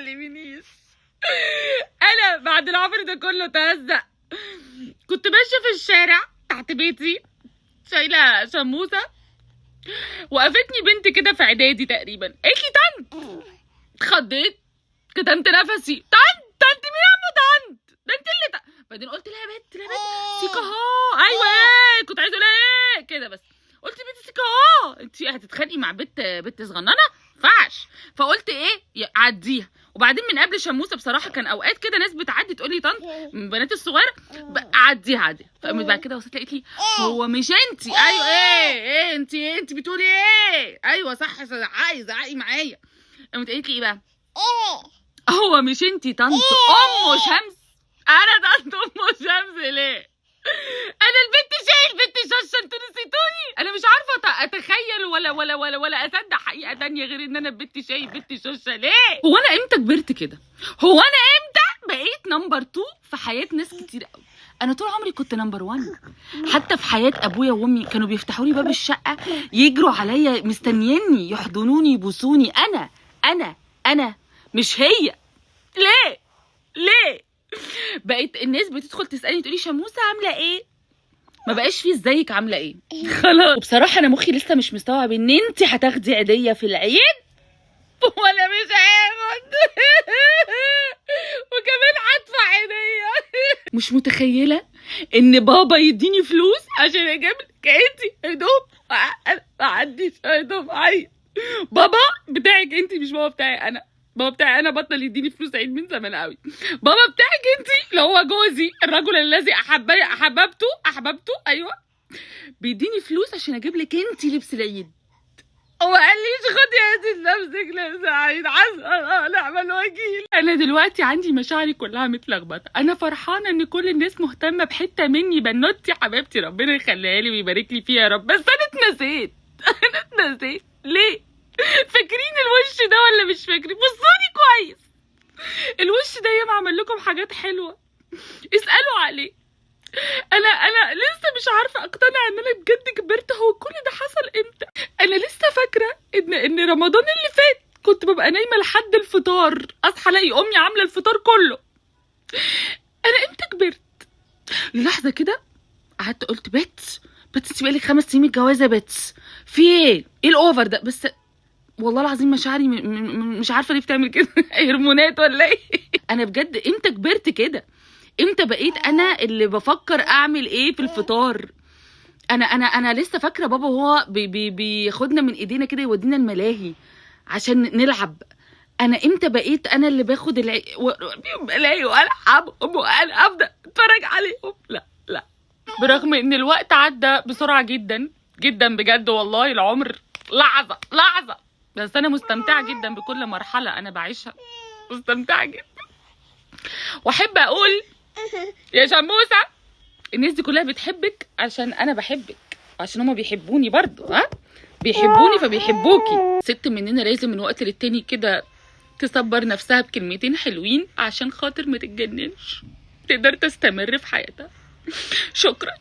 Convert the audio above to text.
تكلمينيش. انا بعد العمر ده كله تهزق. كنت ماشية في الشارع تحت بيتي شايله شموسه، وقفتني بنت كده في اعدادي تقريبا، قالت لي طنط. اتخضيت، كتمت نفسي. طنط؟ طنط مين يا عم؟ طنط ده انت اللي بعدين قلت لها يا بنت، لا بنت سيكا ها، ايوه ايه كنت عايزه اقول ايه كده، بس قلت بنت سيكا ها، انت هتتخانقي مع بنت صغننه فعش. فقلت ايه عديها. وبعدين من قبل شموسه بصراحة كان اوقات كده ناس بتعدي تقول لي طنط من البنات الصغيرة، عديها عديها. فقامت بعد كده وصلت لقيت لي هو مش انت؟ ايوه ايه ايه انت إيه انت بتقولي ايه؟ ايوه صح، زعقي زعقي معايا. قامت قالت لي ايه بقى؟ هو مش انت طنط ام شمس؟ انا طنط ام شمس ليه؟ انا البنت شايل بنت ششه، انتوا نسيتوني. انا مش عارفه اتخيل ولا ولا ولا ولا اصدق حقيقة تانية غير ان انا بنت شايل بنت ششه. ليه؟ هو انا امتى كبرت كده؟ هو انا امتى بقيت number 2 في حياة ناس كتير قوي؟ انا طول عمري كنت number 1. حتى في حياة ابويا وامي كانوا بيفتحوا لي باب الشقة يجروا عليا مستنيني، يحضنوني، يبوسوني. انا انا انا مش هي. ليه؟ ليه بقيت الناس بتدخل تسالني تقولي شموسه عامله ايه؟ ما بقاش فيه ازيك عامله ايه خلاص. وبصراحة انا مخي لسه مش مستوعب ان انت هتاخدي عيديه في العيد وانا مش هاخد، وكمان هدفع عيديه. مش متخيله ان بابا يديني فلوس عشان اجيب لك انت هدوم. انا ما عنديش هدوم. عيد بابا بتاعك انت مش بابا بتاعي انا. بابا بتاعي انا بطل يديني فلوس عيد من زمان قوي. بابا بتاعك انت اللي هو جوزي، الرجل الذي احبني، احببته احببته، ايوه، بيديني فلوس عشان اجيب لك انت لبس العيد. هو قال ليش خدي يا ستي لنفسك لبس العيد، حسبي نعم الوكيل. انا دلوقتي عندي مشاعري كلها متلخبطه. انا فرحانة ان كل الناس مهتمة بحته مني، بنوتي حبيبتي ربنا يخليها لي ويبارك لي فيها يا رب، بس انا اتنسيت. انا اتنسيت ليه؟ فاكرين الوش ده ولا مش فاكرين؟ بصوني كويس، الوش ده ياما عمل لكم حاجات حلوة، اسالوا عليه. انا لسه مش عارفه اقتنع ان انا بجد كبرت. هو كل ده حصل امتى؟ انا لسه فاكره ان رمضان اللي فات كنت ببقى نايمة لحد الفطار، اصحى الاقي امي عامله الفطار كله. انا امتى كبرت؟ للحظة كده قعدت قلت بت بت انت بقالك 5 سنين متجوزة، بت في ايه؟ ايه ال over ده؟ بس والله العظيم مشاعري مش عارفه ليه بتعمل كده. هرمونات ولا ايه؟ انا بجد امتى كبرت كده؟ امتى بقيت انا اللي بفكر اعمل ايه في الفطار؟ انا انا انا لسه فاكره بابا وهو بي بي بياخدنا من ايدينا كده يودينا الملاهي عشان نلعب. انا امتى بقيت انا اللي باخد الملاهي والعبهم وانا ابدا اتفرج عليهم؟ لا لا، برغم ان الوقت عدى بسرعة جدا جدا بجد والله، العمر لحظة لحظة، بس انا مستمتعه جدا بكل مرحلة انا بعيشها، مستمتعه جدا. واحب اقول يا شموسه الناس دي كلها بتحبك عشان انا بحبك، عشان هما بيحبوني برضو، ها بيحبوني فبيحبوكي. ست مننا لازم من وقت للتاني كده تصبر نفسها بكلمتين حلوين عشان خاطر ما تتجننش، تقدر تستمر في حياتها. شكرا.